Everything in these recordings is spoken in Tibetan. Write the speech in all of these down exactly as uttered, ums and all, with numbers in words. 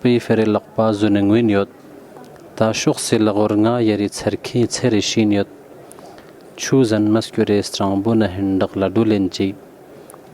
པའི་ཕེ་རེ་ལག་པ་བཟོས་ནས་ངུས་ཡོད། ད་ཤོག་སེ་ལག་འོར་ང་ཡ་རི་ཚར་ཁི་ཚེ་རེ་ཤིན་ཡོད། ཆུ་ཟན་མ་སྐྱོ་རེ་སྲང་བུ་ན་ཧིན་བདག་ལ་འགྲོ་ལེན་ཅི།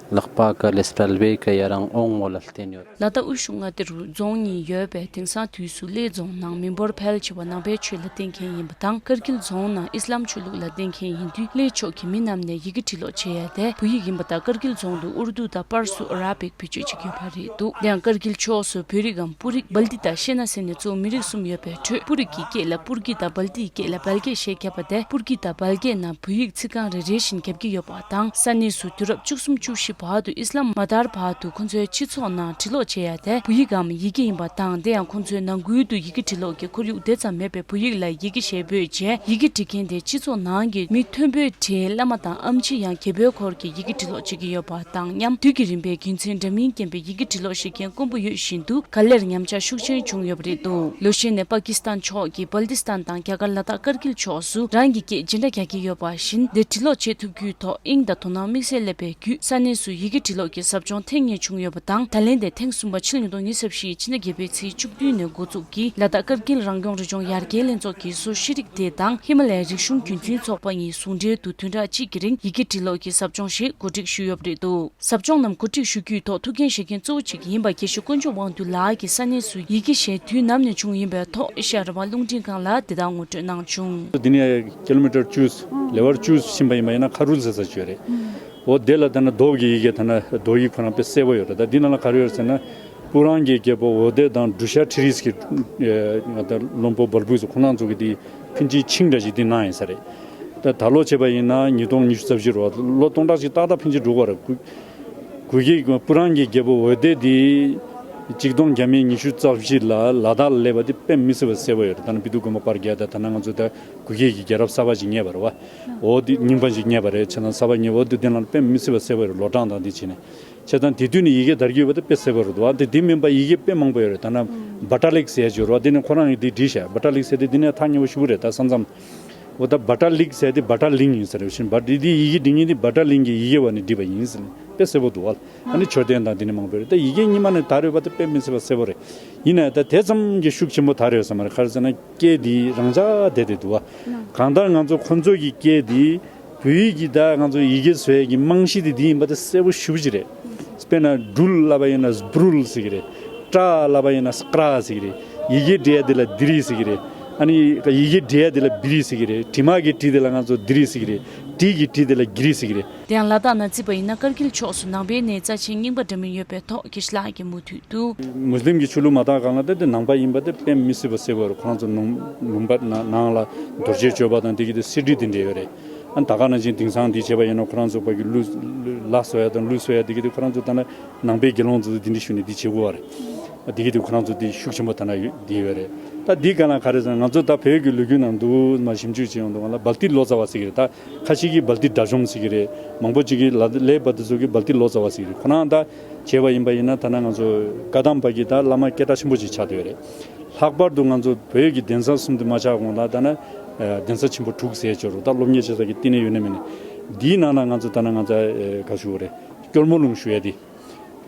ལག་པ་ཀ་ལེ་སྤྲལ་བའི་ཀ་ཡ་རང་ཨོང་མོ་ལ་བརྟེན་ཡོད། ལ་དྭགས་དབུས་གཞུང་མངའ་སྡེ་རུ་རྫོང་གཉིས་ཡོད་པའི་དེང་སང་དུས་སུ་གླེ་རྫོང་ནང་མི་འབོར་ཕལ་ཆེ་བ་ནང་པའི་ཆོས་ལ་བརྟེན་མཁན་ཡིན་པ་དང་། ཀར་གིལ་རྫོང་ནང་ཨི་སི་ལམ་ཆོས་ལུགས་ལ་བརྟེན་མཁན་ཡིན་དུས། གླེ་ཕྱོགས་ཀྱི་མི་རྣམས་ནས་ཡི་གེ་འབྲི་ཀློག་བྱེད་ཡ་དེ་བོད་ཡིག་ཡིན་པ་དང་། ཀར་གིལ་རྫོང་དུ་ཨུར་དུ་དང་པར་སུ་ཨ་ར་བིག་བེད་སྤྱོད་བྱེད་ཀྱི་ཡོད་པ་རེད་འདུག། དེ་ཡང་ཀར་གིལ་ཕྱོགས་སུ་བོད་རིགས་འམ་པུ་རིག་བལ་ཏི་དང་ཤེ་ན་ཟེར་ནས་གཙོ་བོ་མི་རིགས་གསུམ་ཡོད་པའི་ཁྲོད། པུ་རིག་གི་སྐད་ལ་པུར་གི་དང་བལ་ཏིའི་སྐད་ལ་བལ་སྐད་ཞེས་བརྒྱབ་པ་དེ། པུར་གི་དང་བལ་སྐད་ནང་བོད་ཡིག་ཚིག་རྐང་རེ་རེ་བཞིན་བརྒྱབ་ཀྱི་ཡོད་པ་དང་། ས་གནས་སུ་དུས་རབས་བཅུ་གསུམ་བཅུ་བཞི་བར་དུ་ཨི་སི་ལམ་མ་དར་བར་དུ་ཁོ་ཚོའི་སྤྱི་ཚོགས་ནང་འབྲི་ཀློག་བྱེད་ཡ་དེ་བོད་ཡིག་གམ་ཡི་གེ་ཡིན་པ་དང་། དེ་ཡང་ཁོ་ཚོའི་ནང་ཁུལ་དུ་ཡི་གེ་འབྲི་ཀློག་གི་ཁོར་ཡུག་དེ་ཙམ་མེད་པས། བོད་ཡིག་ལ་ཡི་གེ་ཞེས་འབོད་བྱས། ཡི་གེ་འབྲི་མཁན་དེ་སྤྱི་ཚོགས་ནང་གི་མི་མཐོན་པོའི་གྲས་བླ་མ་དང་ཨེམ་ཆི་ཡང་རྒྱལ་པོའི་འཁོར་གྱི་ཡི་གེ་འབྲི་ཀློག་བྱེད་ཀྱི་ཡོད་པ་དང་མཉམ། དུས་ཀྱི་རིམ་པའི་རྒྱུ་མཚན་འདྲ་མིན་རྐྱེན་པས་ཡི་གེ་འབྲི་ཀློག་ཤེས་མཁན་དཀོན་པོ་ཡོད་བཞིན་དུ། ག་ལེར་ཉམས་ཆག་ཤུགས་ཆེན་བྱུང་ཡོད་པ་རེད་འདུག། ལོ་ཤས་ནས་པ་ཀི་སི་ཐན་ཕྱོགས་ཀྱི་བལ་ཏི་སི་ཐན་དང་རྒྱ་གར་ལ་དྭགས་ཀར་གིལ་ཕྱོགས་སུ་རང་གི་སྐད་སྦྱིན་བདག་རྒྱག་གི་ཡོད་པ་བཞིན། འདིར་འབྲི་ཀློག་བྱེད་ཐུབ་རྒྱུའི་ཐོག་དབྱིངས་དང་དོ་སྣང་དམིགས་བསལ་སླེབས་པའི་བརྒྱུད། ས་གནས་སུ་ཡི་གེ་འབྲི་ཀློག་གི་ཟབ་སྦྱོང་ཐེངས་གཉིས་བྱུང་ཡོད་པ་དང་། ད་ལན་དེ་ཐེངས་གསུམ་པ་ཕྱི་ལོ་ཉིས་སྟོང་ཉི་ཤུ་རྩ་བཞིའི་ཕྱི་ཟླ་བརྒྱད་པའི་ཚེས་བཅུ་བདུན་ནས་འགོ་འཛུགས་ཀྱིས། ལ་དྭགས་ཀར་གིལ་རང་སྐྱོང་རི་ལྗོངས་ཡར་རྒྱས་ལྷན་ཚོགས་ཀྱིས་སུ་ཤེས་རིག་སྡེ་དང་ཧི་མ་ལ་ཡའི་རིག་གཞུང་རྒྱུན་འཛིན་ཚོགས་པ་གཉིས་ཟུང་འབྲེལ་དུ་བདུན་ཕྲག་གཅིག་གི་རིང་ཡི་གེ་འབྲི་ཀློག་གི་ཟབ་སྦྱོང་ཞིག་གོ་སྒྲིག་ཞུས་ཡོད་པ་རེད་འདུག། ཟབ་སྦྱོང་རྣམས་གོ་སྒྲིག་ཞུ་རྒྱུའི་ཐོག་ཐུགས་འགན་བཞེས་མཁན་གཙོ་བོ་གཅིག་ཡིན་པ་དགེ་བཤེས་དཀོན་མཆོག་དབང་འདུས་ལགས་ཀྱིས་ས་གནས་སུ་ཡི་གེ་ཞེས་དུས་ནམ་ནས་བྱུང་ཡིན་པའི་ཐོག་ཨེ་ཤ་ཡ་རང་དབང་རླུང་འཕྲིན་ཁང་ལ་དེ་ལྟར་ངོ་སྤྲོད་གནང་བྱུང་། འདི་ནས་ཀི་ལོ་མི་ཊར་བཅུ། ལེ་དབར་བཅུ་ཕྱིན་པ་ཡིན་པ་ཡིན་ན་ཁ་རུལ་ཟེར་ས་ཅིག་ཡོད་རེད། འོ་དེ་ལ་ད་ནི་མདོ་གི་ཡི་གེ་ད་ནི་མདོ་ཡིག་ཁོ་རང་དཔེ་གསལ་པོ་ཡོད་རེད། ད་འདི་ནང་ལ་ག་རེ་ཡོད་ཟེར་ན། སྤུ་རང་གི་རྒྱལ་པོ་འོ་དེ་དང་འབྲུ་ཤ་ཁྲི་རིས་ཀྱི་ང་ད་བློན་པོ་སྦལ་པུས་སུ་ཁོང་རྣམ་ཚོ་གི་དེ་ཕིན་ཅི་ཆིང་འདྲ་ཞིག་འདི་གནང་ཡིན་ས་རེད། ད་ད་ལོ་བྱས་པ་ཡིན་ན་ཉིས་སྟོང་ཉི་ཤུ་རྩ་བཞི་རུ་ལོ་སྟོང་ཕྲག་ཅིག་ཏག་ཏག་ཕིན་ཅི་འགྲོ་གི་རེད། གུ་གུ་གེ་སྤུ་རང་གི་རྒྱལ་པོ་འོ་དེ་དེ་གཅིག་སྟོང་བརྒྱ་མེད་ཉི་ཤུ་རྩ་བཞི་ལ་ལ་དྭགས་ལ་སླེབས་པ་དེ་དཔེ་མི་སྲིད་པ་གསལ་པོ་ཡོད་རེད། ད་ནི་པི་ཏུ་དགོན་པ་པར་རྒྱག་ད་ད་ནི་ང་ཚོ་ད་གུ་གེ་གི་རྒྱལ་རབས་གསར་པ་ཅིག་རྙེད་པ་རེད་བ། འོ་དེ་རྙིང་པ་ཅིག་རྙེད་པ་རེད། བྱས་ཙང་གསར་པ་རྙེད་འོ་དེ་དེ་ལ་དཔེ་མི་སྲིད་པ་གསལ་པོ་ཡོད་རེད། ལོ་གྲངས་དང་དེ་བྱས་ནས། བྱས་ཙང་དེ་དུས་ནས་ཡི་གེ་དར་རྒྱས་པ་དེ་དཔེ་གསལ་པོ་རེད་འདུག་བ། དེ་དེ་མིན་པ་ཡི་གེ་དཔེ་མང་པོ་ཡོད་རེད། ད་ནི་བྷ་ཊ་ལིག་ཟེར་ཡ་ཅིག་ཡོད་རེད་བ། དེ་ནི་ཁོ་རང་གིས་དེ་བྲིས་ཤག་བྷ་ཊ་ལིག་ཟེར་དེ་དེ་ནས་ཐག་ཉེ་བོ་ཞེ་པོ་རེད། ད་ས་མཚམས་འོ་ད་བྷ་ཊ་ལིག་ཟེར་དེ་བྷ་ཊ་ལིང་ཡིན་ཟེར་རེད། བཞིན་བྷ་དེ་དེ་ཡི་གེ་འབྲི་མཁན་དེ་བྷ་ཊ་ལིང་གི་ཡི་གེ་བ་ནས་བྲིས་པ་ཡིན་ཟེར་ནས་དཔེ་གསལ་པོ་འདུག་བ། ཨ་ནི་མཆོད་རྟེན་དང་དེ་ནས་མང་པོ་རེད། ད་ཡི་གེ་རྙིང་མ་ནས་དར་ཡོད་པ་དེ་དཔེ་མི་སྲིད་པ་གསལ་པོ་རེད། ཡིན་ན་ཡང་ད་དེ་ཙམ་གྱི་ཤུགས་ཆེན་པོ་དར་ཡོད་ས་མ་རེད། ག་རེ་ཟེར་ན་སྐད་དེ་རང་འཇགས་བསྡད་དེ་འདུག་བ། གང་ལྟར་ང་ཚོ་ཁོ་ཚོ་གི་སྐད་དེ་བོད་ཡིག་གི་ད་ང་ཚོ་ཡི་གེ་བཟོ་ཡས་ཀྱི་རྨང་གཞི་དེ་འདི་ཡིན་པ་དེ་གསལ་པོ་ཞེ་པོ་ཅིག་རེད། དཔེར་ན་སྦྲུལ་ལབ་པ་ཡིན་ན་སྦྲུལ་ཟེར་གྱི་རེད། སྐྲ་ལབ་པ་ཡིན་ན་སྐྲ་ཟེར་གྱི་རེད། ཡི་གེ་འབྲི་ཡ་དེ་ལ་དི་རི་ཟེར་གྱི་རེད། ཨ་ནི་ཡི་གེ་འབྲི་ཡ་དེ་ལ་བི་རི་ཟེར་གྱི་རེད། གྲིབ་མ་གི་གྲི་དེ་ལ་ང་ཚོ་དི་རི་ཟེར་གྱི་རེད། གྲི་གི་གྲི་དེ་ལ་གི་རི་ཟེར་གྱི་རེད། དེ་ཡང་ལ་དྭགས་ནང་བརྩིས་པ་ཡིན་ན་ཀར་གིལ་ཕྱོགས་སུ་ནང་པའི་གནས་རྩ་ཆེན་རྙིང་པ་འདྲ་མིན་ཡོད་པའི་ཐོག་དགེ་བཤེས་ལགས་ཀྱིས་མུ་མཐུད་དུ། མུ་སི་ལིམ་གྱི་ཆོས་ལུགས་མ་དར་གོང་ལ་ད་དེ་ནང་པ་ཡིན་པ་དེ་དཔེ་མི་སྲིད་པ་གསལ་པོ་རེད། ཁོ་རང་ཚོ་ནུམ་ལུང་པ་ནང་ལ་རྡོ་རྗེ་གཅོད་པ་དང་དེ་གི་དེ་གསེར་བྲིས་དེ་འདྲ་ཡོད་རེད། ཨ་ནི་ད་ག་ནང་བཞིན་དེང་སང་འདི་བྱས་པ་ཡིན་ན་ཁོ་རང་ཚོ་ཕ་གི་གླུ་ལ་སོགས་ཡ་དང་གླུ་སོགས་ཡ་དེ་གི་དེ་ཁོ་རང་ཚོ་ད་ནི་ནང་པའི་དགེ་སློང་ཚོ་འདི་འདྲ་ཞུ་ནས་འདི་བྱེད་དགོས་པ་རེད། དེ་གི་དེ་ཁོ་རང་ཚོ་འདི་ཤུགས་ཆེན་པོ་ད་ན་ཡོད་འདི་ཡོད་རེད། ད་འདི་ག་ལ་ག་རེ་ཟེར་ན་ང་ཚོ་ད་བོད་ཀྱི་ལོ་རྒྱུས་ནང་དུ་མ་ཞིབ་འཇུག་བྱེད་ཡོང་དུས་ང་ལ་སྦལ་ཏི་ལོ་ཙཱ་བ་ཟེར་གི་རེད། ད་ཁ་ཤས་ཀྱིས་སྦལ་ཏི་དགྲ་བཅོམ་ཟེར་གི་རེད། མང་པོ་ཅིག་གིས་ལ་ལས་པ་དེ་ཚོ་གིས་སྦལ་ཏི་ལོ་ཙཱ་བ་ཟེར་གི་རེད། ཁོ་རང་ད་བྱས་པ་ཡིན་པ་ཡིན་ན་ད་ན་ང་ཚོ་བཀའ་གདམས་པ་གི་ད་བླ་མ་སྐད་གྲགས་ཆེན་པོ་ཅིག་ཆགས་བསྡད་ཡོད་རེད། ལྷག་པར་དུ་ང་ཚོ་བོད་ཀྱི་གདན་ས་གསུམ་དུ་མ་ཆགས་གོང་ལ་ད་ན་གདན་ས་ཆེན་པོ་དྲུག་ཟེར་ཆོག་རུང་ད་སློབ་གཉེར་བྱེད་ས་ཀྱི་བསྟི་གནས་ཡོད་ན་མེད་ན་འདིའི་ནང་ན་ང་ཚོ་ད་ན་ང་ཚོ་ག་ཞུ་དགོས་རེད། སྐྱོར་མོ་ལུང་ཞུ་ཡ་དེ།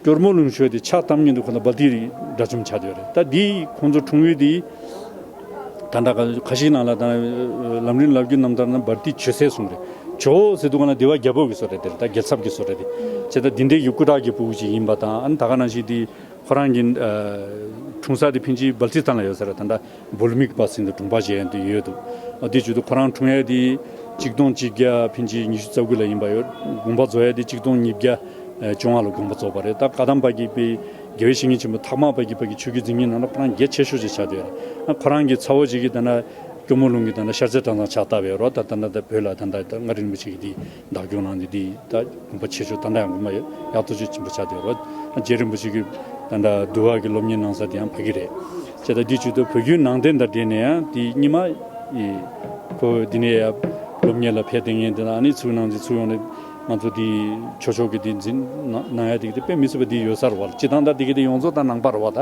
སྐྱོར་མོ་ལུང་ཞུ་ཡ་དེ་ཕྱག་བཏབ་མཁན་དུ་ཁོ་ན་སྦལ་ཏི་དགྲ་བཅོམ་ཆགས་བསྡད་ཡོད་རེད། ད་འདི་ཁོང་ཚོ་འཁྲུངས་ཡུལ་དེ་ད་ལྟ་ཁ་ཤས་ནང་ལ་ད་ལམ་རིམ་ལབ་རྒྱུ་རྣམ་ཐར་ན་སྦལ་ཏི་ཇོ་སྲས་གསུངས་རེད། ཇོ་བོ་ཟེར་དུས་ག་ན་དེ་བ་རྒྱལ་པོ་གི་བཟོ་འདྲ་དེ་རེད། ད་རྒྱལ་ཚབ་ཀྱི་བཟོ་འདྲ་དེ་བྱས་ད་འདི་འདྲའི་གི་སྐུ་དྲག་གི་ཕྲུ་གུ་ཅིག་ཡིན་པ་དང་ཨ་ནི་ད་ག་ནང་བཞིན་དེ་ཁོ་རང་གི་འཁྲུངས་ས་དེ་ཕིན་ཅི་སྦལ་ཏི་སི་ཐན་ལ་ཡོད་ས་རེད། ད་ལྟ་བོལ་མིག་པ་ཟེར་དུ་གྲོང་པ་བྱས་ཡོད་དུ་ཡོད་དུ། ཨ་དེ་བྱེད་དུ་ཁོ་རང་འཁྲུངས་ཡ་དེ་གཅིག་སྟོང་གཅིག་བརྒྱ་ཕིན་ཅི་ཉི་ཤུ་རྩ་དགུ་ལ་ཡིན་པ་ཡོད། དགོངས་པ་རྫོགས་ཡ་དེ་གཅིག་སྟོང་ཉིས་བརྒྱ་བཅོ་ལྔ་ལ་དགོངས་པ་རྫོགས་པ་རེད། ད་བཀའ་གདམས་པ་གི་པའི་དགེ་བའི་བཤེས་གཉེན་ཆེན་པོ་ཐ་མ་པ་གི་པ་གི་ཆོས་ཀྱི་མཛད་ཉིན་ནང་ལ་ཁོ་རང་གལ་ཆེ་ཤོས་ཅིག་ཆགས་བསྡད་ཡོད་རེད། ཨ་ཁོ་རང་གི་ཚ་བོ་ཅིག་གིས་ད་ན་སྐྱོར་མོ་ལུང་གི་ད་ན་ཤར་རྩེ་གྲྭ་ཚང་ཕྱག་བཏབ་ཡོད་རོགས། ད་ད་ན་ད་བོད་ལ་ད་ད་ད་མངའ་རིས་རིན་པོ་ཆེ་གི་དེ་བདག་སྐྱོང་གནང་དེ་དེ་ད་དགོངས་པ་ཆེ་ཤོས་ད་ལྟ་ཡང་དགོངས་པ་ཡག་ཏུ་ཆེ་ཆེན་པོ་ཆགས་བསྡད་ཡོད་རོགས། རྗེ་རིན་པོ་ཆེ་གི་ད་ལྟ་འདུལ་བ་གི་སློབ་གཉེར་གནང་ས་དེ་ཡང་ཕ་གི་རེད། བྱས་ད་འདི་བྱེད་དུ་བོད་བརྒྱུད་ནང་བསྟན་དང་འབྲེལ་ནས་ཡང་དེ་སྙིང་མ་ཡི་ཁོ་འདི་ནས་ཡང་སློབ་གཉེར་ལ་ཕེབས་བསྡད་མཁན་དེ་ལ་ཨ་ནི་ཚུར་གནང་ཚེ་ཚུར་ཡོང་ནས་ ང་ཚོ་འདི་ཆོས་ཕྱོགས་ཀྱི་འདི་འཛིན་གནང་ཡ་འདི་གི་དེ་དཔེ་མི་སྲིད་པ་འདི་ཡོད་ས་རེད་བ། སྤྱི་བཏང་ད་འདི་གི་དེ་ཡོངས་རྫོགས་ད་ནང་པ་རེད་བ། ད་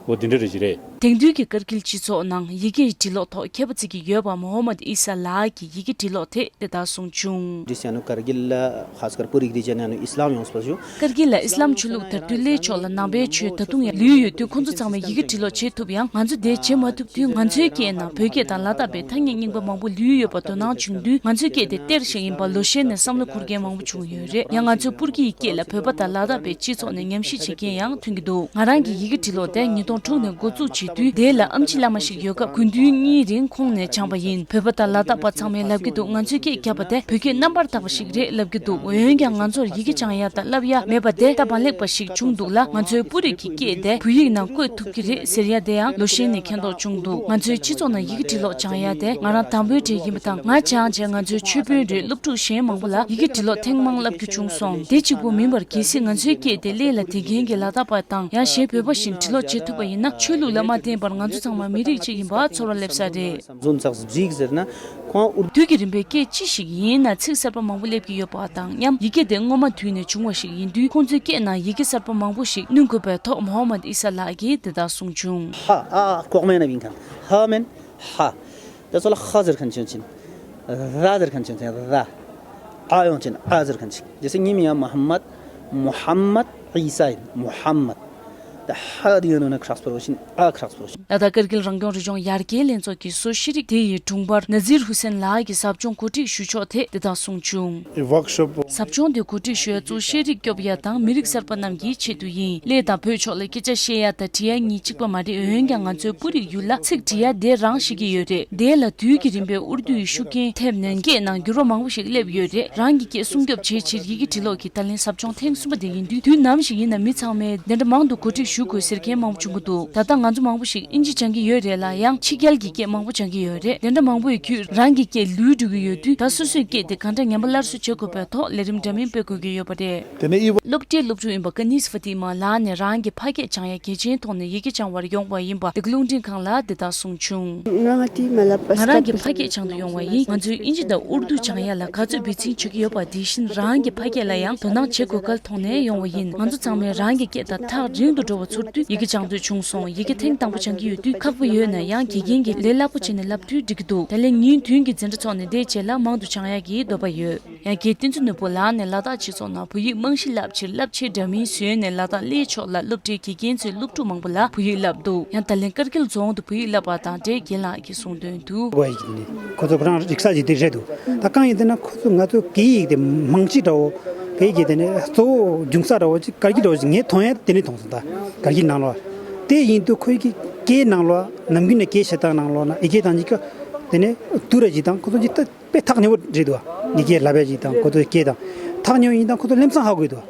འོ་འདི་འདྲ་རེད་ཅི་རེད། དེང་དུས་ཀྱི་ཀར་གིལ་སྤྱི་ཚོགས་ནང་ཡི་གེའི་འབྲི་ཀློག་ཐོག་མཁས་པ་ཅིག་ཡོད་པ་མོ་ཧོ་མད་ཨི་ས་ལགས་ཀྱིས་ཡི་གེ་འབྲི་ཀློག་ཐད་དེ་ལྟར་གསུངས་བྱུང་། ཀར་གིལ་ལ་ཁ་སྐར་པུ་རིག་རིག་ཅན་ནུ་ཨིས་ལམ་ཡོངས་པ་ཞུ། ཀར་གིལ་ལ་ཨིས་ལམ་ཆོས་ལུགས་དར་དུས་སླད་ཕྱོགས་ལ་ནང་པའི་ཆོས་ད་དུང་ཡང་ལུས་ཡོད་དུས་ཁོང་ཚོ་ཚང་མས་ཡི་གེ་འབྲི་ཀློག་བྱེད་ཐུབ་ཡང་ང་ཚོ་དེ་བྱེད་མ་ཐུབ་དུས་ང་ཚོའི་སྐད་ནང་བོད་སྐད་དང་ལ་དྭགས་པའི་ཐ་སྙད་རྙིང་པ་མང་པོ་ལུས་ཡོད་པ་དོ་སྣང་བྱུང་དུས་ང་ཚོའི་སྐད་དེ་གཏེར་ཞིག་ཡིན་པ་ལོ་ཤས་ནས་བསམ་བློ་འཁོར་མཁན་མང་པོ་བྱུང་ཡོད་རེད། ཡང་ང་ཚོའི་སྤུ་གུའི་སྐད་ལ་བོད་པ་དང་ལ་དྭགས་པའི་སྤྱི་ཚོགས་ནས་ཉམས་ཞིབ་བྱེད་མཁན་ཡང་ཐོན་གྱི་འདུག་ང་རང་གིས་ཡི་གེ་འབྲི་ཀློག་དེ་ཉིས་སྟོང་དྲུག་ནས་འགོ་བཙུགས་བྱེད་དུས་དེ་ལ་ཨེམ་ཆི་བླ་མ་ཞིག་ཡོད་སྐབས་དགུན་དུས་གཉིས་རིང་ཁོང་ནས་སྦྱངས་པ་ཡིན། བོད་པ་དང་ལ་དྭགས་པ་ཚང་མས་ལབ་ཀྱི་འདུག་ང་ཚོས་སྐད་བརྒྱབ་པ་དེ་བོད་སྐད་རྣམ་པར་དག་པ་ཞིག་རེད་ལབ་ཀྱི་འདུག་འོན་ཀྱང་ང་ཚོར་ཡི་གེ་སྦྱང་ཡ་དང་བསླབ་ཡ་མེད་པ་དེ་སྟབས་མ་ལེགས་པ་ཞིག་བྱུང་འདུག་ལ། ང་ཚོའི་སྤུ་རིགས་ཀྱི་སྐད་དེ་བོད་ཡིག་ནང་བཀོད་ཐུབ་ཀྱི་རེད་ཟེར་ཡ་དེ་ཡང་ལོ་ཤས་ནས་མཁྱེན་རྟོགས་བྱུང་འདུག་ང་ཚོའི་སྤྱི་ཚོགས་ནང་ཡི་གེ་འབྲི་ཀློག་སྦྱང་ཡ་དེ་ང་རང་དང་པོའི་གྲས་ཡིན་པ་དང་། ང་སྦྱངས་རྗེས་ང་ཚོའི་ཆོས་དཔོན་རེད། སློབ་ཕྲུག་གཞན་མང་པོ་ལ་ཡི་གེ་འབྲི་ཀློག་ཐེངས་མང་བསླབ་རྒྱུ་བྱུང་སོང་། དེ་གཅིག་པུ་མིན་པར་གལ་སྲིད་ང་ཚོའི་སྐད་དེ་གླེ་ལ་དེ་མཁན་གྱི་ལ་དྭགས་པ་དང་ཡང་གཞན་བོད་པ་བཞིན་འབྲི་ཀློག་བྱེད་ཐུབ་པ་ཡིན་ན་ཆོས་ལུགས་ལ་མ་བརྟེན་པར་ང་ཚོ་ཚང་མ་མི་རིགས་གཅིག་ཡིན་པ་ཚོར་བ་སླེབས་ས་རེད། བཟོ་ཚགས་བརྩིགས་ཟེར་ན་ཁོང་ཨུར། དུས་ཀྱི་རིམ་པའི་སྐད་ཅི་ཞིག་ཡིན་ན་ཚིག་གསར་པ་མང་པོ་སླེབས་ཀྱི་ཡོད་པ་དང་མཉམ། ཡི་གེ་དེ་སྔོན་མ་དུས་ནས་བྱུང་བ་ཞིག་ཡིན་དུས་ཁོང་ཚོའི་སྐད་ནང་ཡི་གེ་གསར་པ་མང་པོ་ཞིག་བསྣུན་དགོས་པའི་ཐོག་མོ་ཧོ་མད་ཨི་ས་ལགས་ཀྱིས་དེ་ལྟར་གསུངས་བྱུང་། ཧ་ཨ་ལྐོག་མེད་ན་བིན་ཁན་ཧ་མེན་ཧ། དེ་ཚོ་ལ་ཧ་ཟེར་ཁན་ཆེན་ཆེན། ར་ཟེར་ཁན་ཆེན་ཆེན་ར། ཨ་ཡོང་ཆེན་ཨ་ཟེར་ཁན་ཆེན། ཇེ་སེ་ཉིམ་ཡ་མོ་ཧམ་མད། མོ་ཧམ་མད་ཨི་ས་ཡིན། མོ་ཧམ་མད། ད་ཧ་དེ་ཡོད་ནོ་ན་ཁྲག་སྤོར་བ་ཞིན་ཨ་ཁྲག་སྤོར་བ་ཞིན། ལ་དྭགས་ཀར་གིལ་རང་སྐྱོང་རི་ལྗོངས་ཡར་རྒྱས་ལྷན་ཚོགས་ཀྱིས་སོ་ཤེས་རིག་དེ་ཡི་དྲུང་འཕར་ན་ཛིར་ཧུ་སེན་ལགས་ཀྱིས་ཟབ་སྦྱོང་གོ་སྒྲིག་ཞུ་ཕྱོགས་ཐད་དེ་ལྟར་གསུངས་བྱུང་། ཟབ་སྦྱོང་དེ་གོ་སྒྲིག་ཞུ་ཡ་གཙོ་ཤེས་རིག་སྐྱོབ་ཡ་དང་མི་རིགས་གསར་པ་རྣམས་ཀྱི་ཆེད་དུ་ཡིན། གླེ་དང་བོད་ཕྱོགས་ལ་སྐད་ཆ་བཤད་ཡ་དང་འབྲི་ཡ་གཉིས་གཅིག་པ་མ་རེད། འོན་ཀྱང་ང་ཚོའི་སྤུ་རིགས་ཡུལ་ལ་ཚིག་འབྲི་ཡ་དེ་རང་ཤེས་ཀྱི་ཡོད་རེད། དེ་ལ་དུས་ཀྱི་རིམ་པའི་དབུར་དུས་ཤུགས་རྐྱེན་ཐེབས་ནས་སྐད་ནང་འགྱུར་བ་མང་པོ་ཞིག་སླེབས་ཡོད་རེད། རང་གི་སྐད་སྲུང་སྐྱོབ་བྱེད་ཕྱིར་ཡི་གེ་འབྲི་ཀློག་གི་ད་ལན་ཟབ་སྦྱོང་ཐེངས་གསུམ་པ་དེ་ཡིན་དུས་དུས་ནམ་ཞིག་ཡིན་ན་མི་ཚང་མས་དེ་འདྲ་མང་དུ་གོ་སྒྲིག་ཞུ་དགོས་ཟེར་མཁན་མང་པོ་བྱུང་གི་འདུག་ད་ལྟ་ང་ཚོ་མང་པོ་ཞིག་ཨིན་ཇི་སྦྱང་གི་ཡོད་རེད་ལ་ཡང་ཕྱི་རྒྱལ་གྱི་སྐད་མང་པོ་སྦྱང་གི་ཡོད་རེད། དེ་འདྲ་མང་པོའི་བརྒྱུད་རང་གི་སྐད་ལུས་འགྲོ་གི་ཡོད་དུས་ད་སོ་སོའི་སྐད་དེ་གང་འདྲ་ངན་པ་སླར་གསོ་བྱེད་དགོས་པའི་ཐོག་ལས་རིམ་འདྲ་མིན་སྤེལ་དགོས་ཀྱི་ཡོད་པ་རེད། དེ་ནས་ཨི་བ། སློབ་གྲྭའི་སློབ་ཕྲུག་ཡིན་པ་ཀ་ནིས་ཧྥ་ཏི་མ་ལགས་ནས་རང་གི་ཕ་སྐད་སྦྱང་ཡ་གལ་ཆེན་མཐོང་ནས་ཡི་གེ་སྦྱང་བར་ཡོང་བ་ཡིན་པ་འདི་ག་རླུང་འཕྲིན་ཁང་ལ་འདི་ལྟར་གསུངས་བྱུང་། ང་ང་ཏི་མ་ལབ་ང་རང་གི་ཕ་སྐད་སྦྱང་དུ་ཡོང་བ་ཡིན། ང་ཚོས་ཨིན་ཇི་དང་ཨུར་དུ་སྦྱང་ཡ་ལ་ག་ཚོད་འབད་བརྩོན་བྱེད་ཀྱི་ཡོད་པ་དེ་བཞིན་རང་གི་ཕ་སྐད་ལ་ཡང་དོ་སྣང་བྱེད་དགོས་གལ་མཐོང་ནས་ཡོང་བ་ཡིན། ང་ཚོ་ཚང་མས་རང་གི་སྐད་དང་ཐག་རིང་དུ་འགྲོ་བ་ཚོར་དུས་ཡི་གེ་སྦྱང་འདོད་བྱུང་སོང་། ཡི་གེ་ཐེངས་དང་པོ་སྦྱང་གི་ཡོད་དུས་ཁག་པོ་ཡོད་ན་ཡང་དགེ་རྒན་གྱིས་ལས་སླ་པོ་བྱས་ནས་བསླབ་དུས་འགྲིག་གི་འདུག་ད་ལན་ཉིན་བདུན་གྱི་འཛིན་གྲྭ་ཚོགས་ནས་དེའི་རྗེས་ལ་མང་དུ་སྦྱང་ཡ་གི་འདོད་པ་ཡོད། ཡང་བརྒྱད་བསྟན་འཛིན་ནོར་བུ་ལགས་ནས་ལ་དྭགས་སྤྱི་ཚོགས་ནང་བོད་ཡིག་རྨང་གཞི་རླབས་ཆེར་རླབས་ཆེ་འདྲ་མིན་བཟོས་ནས་ལ་དྭགས་གླེ་ཕྱོགས་ལ་སློབ་གྲྭའི་དགེ་རྒན་ཚོས་སློབ་ཕྲུག་མང་པོ་ལ་བོད་ཡིག་བསླབ་འདུག་ཡང་ད་ལན་ཀར་གིལ་རྫོང་དུ་བོད་ཡིག་བསླབ་པ་དང་འབྲེལ་རྒན་ལགས་ཀྱིས་གསུངས་དོན་དུ། དགོས་ཡིག་ནི་ཁོ་ཚོ་ཁོ་རང་རིག་ས་ཅིག་དེ་རེད་འདུག་ད་གང་ཡིན་ཟེར་ན་ཁོ་ཚོ་ང་ཚོ་སྐད་ཡིག་དེ་མང་ཆེ་འདྲ་བོ་སྐད་ཡིག་དེ་ནི་གཙོ་བོ་འབྱུང་ས་འདྲ་བོ་ཅིག་ཀར་གིལ་འདྲ་བོ་ཅིག་ངས་མཐོང་ཡ་དེ་ནས་མཐོང་སོང་། ད་ཀར་གིལ་ནང་ལོགས་དེ་ཡིན་དུས་ཁོའི་གི་སྐད་ནང་ལོགས་ནམ་རྒྱུན་ནས་སྐད་བཤད་སྟངས་ནང་ལོགས་ན་ཡི་གེ་དང་གཉིས་ཀ་དེ་ནས་དུ་ར་ཅིག་དང་ཁོ་ཚོ་ཅིག་ད། དཔེ་ཐག་ཉེ་བོ་རེད་འདུག་ཡི་གེ་བསླབ་པ་ཞིག་དང་ཁོ་ཚོའི་སྐད་དང་ཐག་ཉེ་བོ་ཡིན་དང་ཁོ་ཚོ་ལམ་སང་ཧ་གོ་གི་འདུག་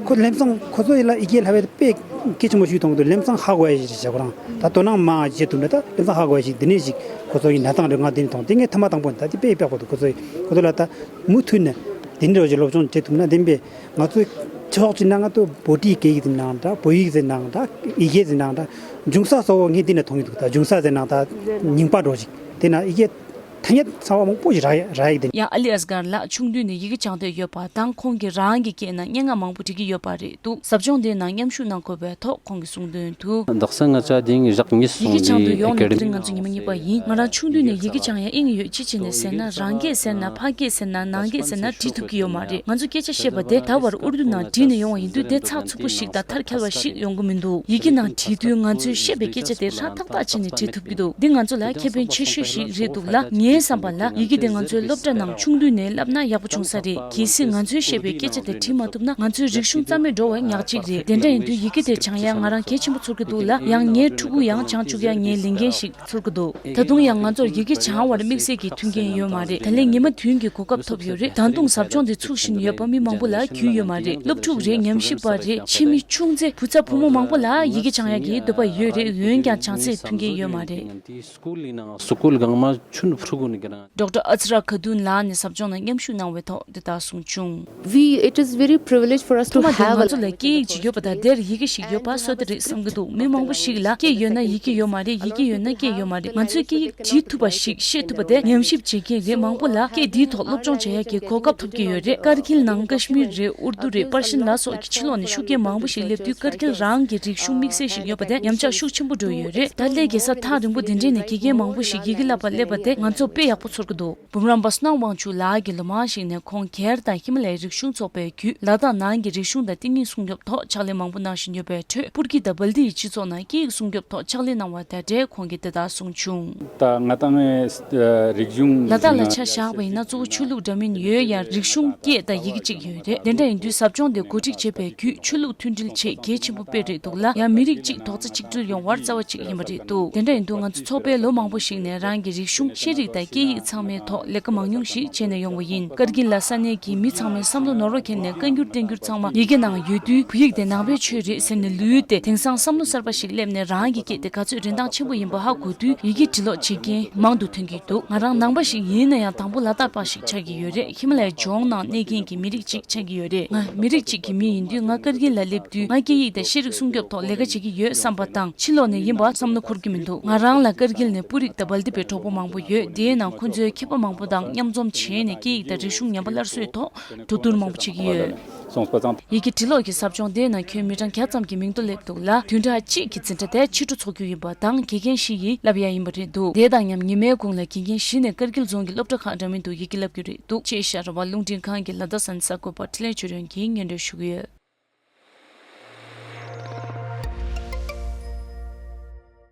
ཁོ་ལམ་སང་ཁོ་ཚོ་ཡི་ལ་ཡི་གེ་བསླབ་པའི་དཔེ་གལ་ཆེན་པོ་ཞིག་མཐོང་གི་འདུག་ལམ་སང་ཧ་གོ་ཡ་ཞིག་བྱས་ཁོ་རང་ད་དོ་སྣང་མང་བ་བྱེད་ཐུབ་ན་ད་ལམ་སང་ཧ་གོ་ཡ་ཞིག་འདི་ནས་ཞིག་ཁོ་ཚོ་ཡི་ན་སྟངས་རེད། ང་འདི་ནས་མཐོང་དེ་ངས་ཐ་མ་དང་པོ་ཡིན། ད་དེ་དཔེ་ཡག་པོ་འདུག་ཁོ་ཚོ་ཡི་ཁོ་ཚོ་ལ་ད་མུ་མཐུད་ནས་དེ་འདྲ་བ་ཞིག་སློབ་སྦྱོང་བྱེད་ཐུབ་ན་བདེན་པས་ང་ཚོའི་ཕྱོགས་ཀྱི་ནང་ང་ཏོ་བོད་ཀྱི་སྐད་ཡིག་ཟེར་ནའང་འདྲ་བོད་ཡིག་ཟེར་ནའང་འདྲ་ཡི་གེ་ཟེར་ནའང་འདྲ་འབྱུང་ས་གཙོ་བོ་ངས་འདི་ནས་མཐོང་གི་འདུག་ད་འབྱུང་ས་ཟེར་ནའང་ད་རྙིང་པ་འདྲ་བོ་ཞིག་དེ་ན་ཡི་གེ་ཐ་སྙད་ཚ་བ་མང་པོ་ཞིག་རག་རག་ཡིག་དེ། ཡང་ཨ་ལི་ཨས་གར་ལགས་ཆུང་དུས་ནས་ཡི་གེ་སྦྱང་འདོད་ཡོད་པ་དང་ཁོང་གིས་རང་གི་སྐད་ནང་སྙན་ངག་མང་པོ་འབྲི་གི་ཡོད་པ་རེད་འདུག་ཟབ་སྦྱོང་དེའི་ནང་མཉམ་ཞུགས་གནང་དགོས་པའི་ཐོག་ཁོང་གིས་གསུངས་དོན་དུ། དག་ས་ང་ཅག་དེང་ཞག་གཉིས་ཡི་གེ་སྦྱང་དུ་ཡོང་ནས་དེ་རིང་ང་ཚོ་ཉི་མ་གཉིས་པ་ཡིན། ང་རང་ཆུང་དུས་ནས་ཡི་གེ་སྦྱང་ཡ་ཨེ་ཡོད་ཅི་བྱས་ནས་ཟེར་ན་རང་སྐད་ཟེར་ན་ཕ་སྐད་ཟེར་ན་ནང་སྐད་ཟེར་ན་འབྲི་ཐུབ་ཀྱི་ཡོད་མ་རེད། ང་ཚོ་སྐད་ཆ་བཤད་པ་དེ་ད་བར་ཨུར་དུ་ནང་བྲིས་ནས་ཡོང་བ་ཡིན་དུས་དེ་ཚགས་ཚུད་པོ་ཞིག་དང་མཐར་འཁྱོལ་བ་ཞིག་ཡོང་གི་མི་འདུག་ཡི་གེ་ནང་བྲིས་དུས་ང་ཚོས་བཤད་པའི་སྐད་ཆ་དེ་ཧྲ་ཐག་ཐག་བྱས་ནས་འབྲི་ཐུབ་ཀྱི་འདུག་འདི་ང་ཚོ་ལ་ཁེ་ཕན་ཆེ་ཤོས་ཤིག་རེད་འདུག་ལ། ངའི་བསམ་པ་ལ་ཡི་གེ་དེ་ང་ཚོའི་སློབ་གྲྭ་ནང་ཆུང་དུས་ནས་བསླབ་ན་ཡག་པོ་བྱུང་ས་རེད། གལ་སྲིད་ང་ཚོས་བཤད་པའི་སྐད་ཆ་དེ་བྲིས་མ་ཐུབ་ན་ང་ཚོའི་རིག་གཞུང་རྩ་མེད་འགྲོ་བ་ཉག་གཅིག་རེད། དེ་འདྲ་ཡིན་དུས་ཡི་གེ་དེ་སྦྱང་ཡ་ང་རང་གལ་ཆེན་པོ་ཚོར་གྱི་འདུག་ལ། ཡང་ངའི་ཕྲུ་གུ་ཡང་སྦྱང་བཅུག་ཡ་ངའི་ལས་འགན་ཞིག་ཚོར་གྱི་འདུག་ད་དུང་ཡང་ང་ཚོར་ཡི་གེ་སྦྱང་བར་དམིགས་བསལ་གྱི་མཐུན་རྐྱེན་ཡོད་མ་རེད། ད་ལན་ཉི་མ་བདུན་གྱི་གོ་སྐབས་ཐོབ་ཡོད་རེད། ད་དུང་ཟབ་སྦྱོང་དེ་ཚུགས་བཞིན་ཡོད་པ་མི་མང་པོ་ལ་རྒྱུས་ཡོད་མ་རེད། སློབ་ཕྲུག་རེད། ཉམས་ཞིབ་པ་རེད། ཕྱི་མི་ཆུང་ཚེ་བུ་ཚ་བུ་མོ་མང་པོ་ལ་ཡི་གེ་སྦྱང་ཡག་གི་འདོད་པ་ཡོད་རེད། འོན་ཀྱང་སྦྱང་སའི་མཐུན་རྐྱེན་ཡོད་མ་རེད། སྐུལ་གང་མ་ཆུན་ཕྲུག Doctor Azra Khatun ལགས་ནས་ཟབ་སྦྱོང་ནང་མཉམ་ཞུགས་གནང་བའི་ཐོག་འདི་ལྟར་གསུངས་བྱུང་། We, it is very privileged for us to ཐོག་མ་དེ་have ང་a ཚོ་ལ་སྐད་ཡིག་ཅིག་ཡོད་པ་དང་དེར་ཡི་གེ་ཞིག་ཡོད་པ་བཟོ་དེ་རེད་བསམ་གྱི་འདུག་མི་མང་པོ་ཞིག་ལ་སྐད་ཡོད་ན་ཡི་གེ་ཡོད་མ་རེད། ཡི་གེ་ཡོད་ན་སྐད་ཡོད་མ་རེད། ང་ཚོས་སྐད་ཡིག་བྲིས་ཐུབ་པ་ཞིག་ཤེས་ཐུབ་པ་དེ་ཉམས་ཞིབ་བྱེད་མཁན་རེད། མང་པོ་ལ་སྐད་འདིའི་ཐོག་སློབ་སྦྱོང་བྱེད་ཡག་གི་གོ་སྐབས་ཐོབ་ཀྱི་ཡོད་རེད། ཀར་གིལ་ནང་ཀ་ཤི་མིར་རེད། ཨུར་དུ་རེད། པར་ཤིན་ལ་སོགས་ཀྱི་ཕྱི་ལོགས་ནས་ཤུགས་རྐྱེན་མང་པོ་ཞིག་སླེབས་དུས་ཀར་གིལ་རང་གི་རིག་གཞུང་དམིགས་བསལ་ཞིག་ཡོད་པ་དེ་ཉམས་ཆག་ཤུགས་ཆེན་པོ་འགྲོ་ཡོད་རེད། ད་ལྟའི་རྒྱལ་ས་ཐག་རིང་པོ་འདི་འདྲའི་ནས་དགེ་རྒན་མང་པོ་ཞིག་ཡི་གེ་བསླབ་པར་སླེབས་པ་དེ་ང་ཚོ་དཔེ་ཡག་པོ་ཚོར་གྱི་འདུག་འབུམ་རམས་པ་བསོད་ནམས་དབང་ཕྱུག་ལགས་ཀྱིས་ལོ་མང་ཞིག་ནས་ཁོང་སྒེར་དང་ཧི་མ་ལ་ཡའི་རིག་གཞུང་ཚོགས་པའི་བརྒྱུད་ལ་དྭགས་ནང་གི་རིག་གཞུང་དང་བསྟི་གནས་སྲུང་སྐྱོབ་ཐོག་ཕྱག་ལས་མང་པོ་གནང་བཞིན་ཡོད་པའི་ཁྲོད་སྤུ་རྒྱལ་དང་སྦལ་ཏི་ཡི་སྤྱི་ཚོགས་ནང་སྐད་ཡིག་སྲུང་སྐྱོབ་ཐོག་ཕྱག་ལས་གནང་བ་དང་འབྲེལ་ཁོང་གིས་འདི་ལྟར་གསུངས་བྱུང་། ད་ང་ཏང་ཨེ་རིག་གཞུང་ལ་དྭགས་ལ་ཆ་བཞག་པ་ཡིན་ན་གཙོ་བོ་ཆོས་ལུགས་འདྲ་མིན་ཡོད་ཡང་རིག་གཞུང་སྐད་དང་ཡི་གེ་གཅིག་ཡོད་རེད། དེ་འདྲ་ཡིན་དུས་ཟབ་སྦྱོང་དེ་གོ་སྒྲིག་བྱེད་པའི་བརྒྱུད་ཆོས་ལུགས་མཐུན་སྒྲིལ་ཆེད་གལ་ཆེན་པོ་དཔེ་རེད་འདུག་ལ། ཡང་མི་རིགས་གཅིག་རྡོག་རྩ་གཅིག་སྒྲིལ་ཡོང་བར་རྩ་བ་གཅིག་ཡིན་པ་རེད་འདུག་དེ་འདྲ་ཡིན་དུས་ང་ཚོ་ཚོགས་པས་ལོ་མང་པོ་ཞིག་ནས་རང་གི་རིག་གཞུང་ཤེས་རིག་དང་སྐད་ཡིག་ཚང་མའི་ཐོག་ལས་ཀ་མང་ཉུང་ཞིག་བྱས་ནས་ཡོང་བ་ཡིན། ཀར་གིལ་ལ་ས་གནས་ཀྱི་མི་ཚང་མའི་བསམ་བློ་ནོར་བ་ཁྱེར་ནས་བཀའ་འགྱུར་བསྟན་འགྱུར་ཚང་མ་ཡི་གེ་ནང་ཡོད་དུས་བོད་ཡིག་དེ་ནང་པའི་ཆོས་རེད་ཟེར་ནས་ལུས་ཏེ་དེང་སང་བསམ་བློ་གསར་པ་ཞིག་སླེབས་ནས་རང་གི་སྐད་དེ་ག་ཚོད་རིན་ཐང་ཆེན་པོ་ཡིན་པ་ཧ་གོ་དུས་ཡི་གེ་འབྲི་ཀློག་བྱེད་མཁན་མང་དུ་ཐོན་གྱི་འདུག་ང་རང་ནང་པ་ཞིག་ཡིན་ན་ཡང་དང་པོ་ལ་དྭགས་པ་ཞིག་ཆགས་ཀྱི་ཡོད་རེད། ཧི་མ་ལ་ཡའི་ལྗོངས་ནང་གནས་མཁན་གྱི་མི་རིགས་ཅིག་ཆགས་ཀྱི་ཡོད་རེད། ང་མི་རིགས་གཅིག་གི་མི་ཡིན་དུས་ང་ཀར་གིལ་ལ་སླེབས་དུས་ང་སྐད་ཡིག་དང་ཤེས་རིག་སྲུང་སྐྱོབ་ཐོག་ལས་ཀ་བྱེད་ཀྱི་ཡོད་བསམ་པ་དང་ཕྱི་ལོགས་ནས་ཡིན་པ་བསམ་བློ་འཁོར་གྱི་མི་འདུག་ང་རང་ལ་ཀར་གིལ་ནས་སྤུ་རིག་དང་སྦལ་ཏི་པའི་གྲོགས་པོ་མང་པོ་ཡོད། དེའི་ནང་ཁོང་ཚོའི་མཁས་པ་མང་པོ་དང་མཉམ་འཛོམས་བྱས་ནས་སྐད་ཡིག་དང་རིག་གཞུང་ཉམས་པ་སླར་གསོའི་ཐོག་གྲོས་བསྡུར་མང་པོ་བྱེད་ཀྱི་ཡོད། ཡི་གེ་འབྲི་ཀློག་གི་ཟབ་སྦྱོང་དེའི་ནང་ཁྱོན་མི་གྲངས་བརྒྱ་ཙམ་གྱི་མིང་ཐོ་སླེབས་འདུག་ལ། བདུན་ཕྲག་གཅིག་གི་འཛིན་གྲྭ་དེ་ཕྱི་དྲོ་འཚོགས་རྒྱུ་ཡིན་པ་དང་དགེ་རྒན་བཞི་ཡིས་བསླབ་ཡ་ཡིན་པ་རེད་འདུག་དེ་དང་མཉམ་ཉི་མའི་གུང་ལ་དགེ་རྒན་བཞི་ནས་ཀར་གིལ་རྫོང་གི་སློབ་གྲྭ་ཁག་འདྲ་མིན་དུ་ཡི་གེ་བསླབ་རྒྱུ་རེད་འདུག་ཅེས་ཤར་བ་རླུང་འཕྲིན་ཁང་གི་ལ་དྭགས་ས་གནས་གསར་འགོད་པ་འཕྲིན་ལས་ཆོས་སྒྲོན་གྱིས་སྙན་སྒྲོན་ཞུ་གི་ཡོད།